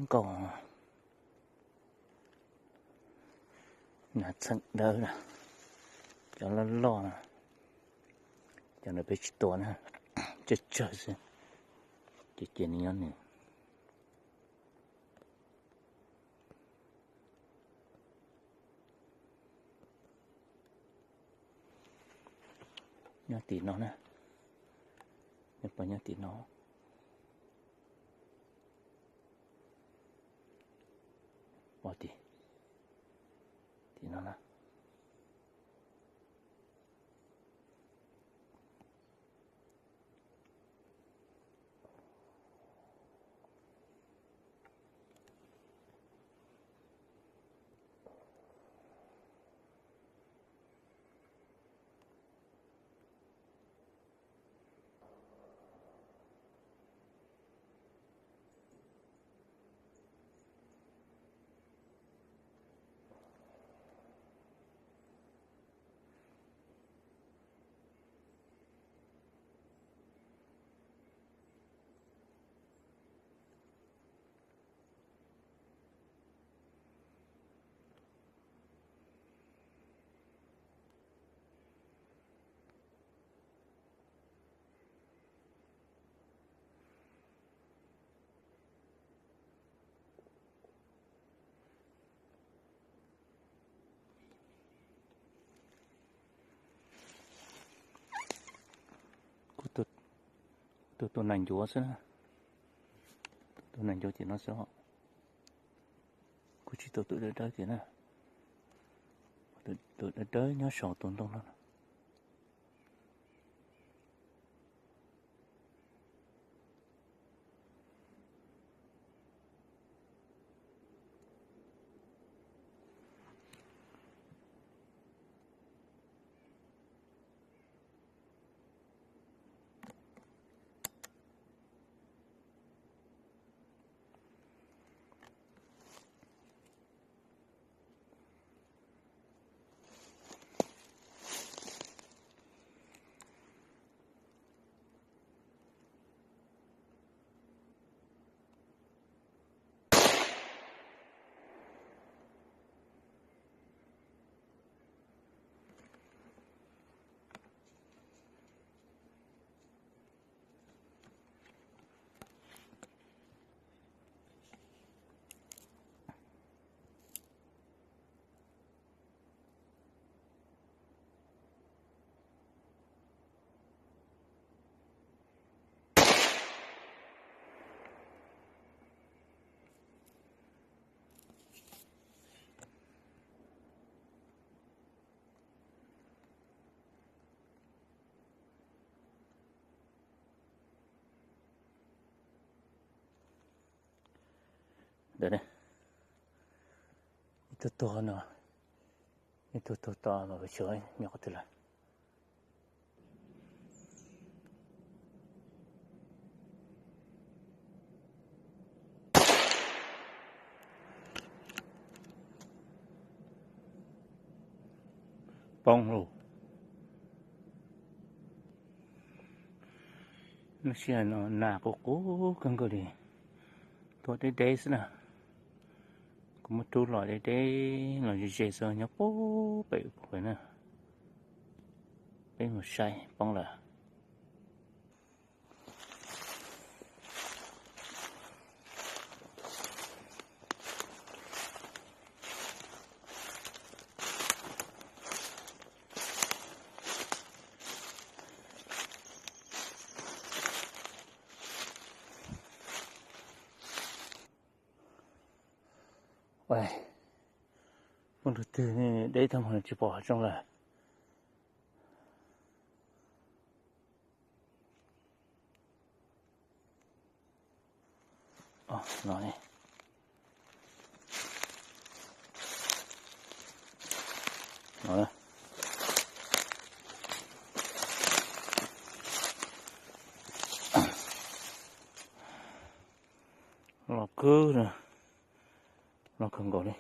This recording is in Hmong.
kauj, nas txheem dawb na, cov loj loj na, cov ntawd peb tsis tua na, tsawg tsawg xwb, ces cia nws nyob nws. Nyob tim no na, nyob pom nyob tim no. Pom tim, tim no na. Kuv tua nas ncuav xwb na, tua nas ncuav tim no xwb os. Kuv tsis tua tus dawb dawb tiag na, tus dawb dawb nyob saum tus ntoo no. Ntawm ne, ib tug tuag no, ib tug tuag tom mas pes tsawg nyob qhov twg lawm. Poob lauj. Lub sij hawm no nas qus qus kawg nkaus li, tuaj deb deb xwb na. Kuv muab rub los deb deb los ze ze xwb, nyob puag pem pem na. Peb mus saib poob lawm. Muaj tus twg deb tag mus tsis pom qhov rooj lawm. No, no, los kawg, los kawg nkaus li.